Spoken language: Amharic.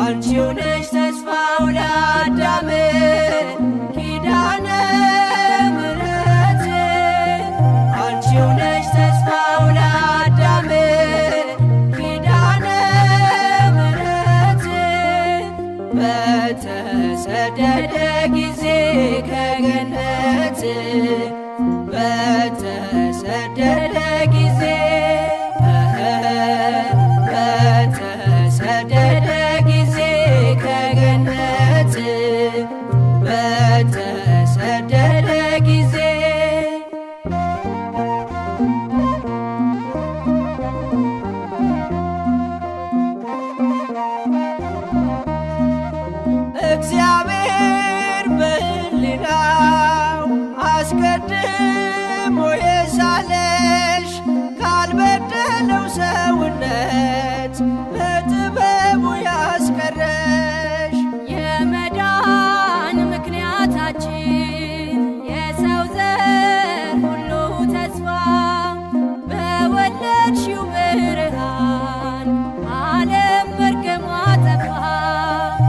አንቺው ነሽ ተስፋው ለአዳም ኪዳነ ምሕረት፣ አንቺው ነሽ ተስፋው ለአዳም ኪዳነ ምሕረት። በተሰደደ ጊዜ ከገነት፣ በተሰደደ ጊዜ፣ በተሰደደ ጊዜ ከገነት፣ በተሰደደ ጊዜ። እግዚአብሔር በሕሊናው አስቀድሞ የሳለሽ፣ ካልበደለው ሰውነት በጥበቡ ያስቀረሽ፣ የመዳን ምክንያታችን፣ የሰው ዘር ሁሉ ተስፋ፣ በወለድሽው ብርሃን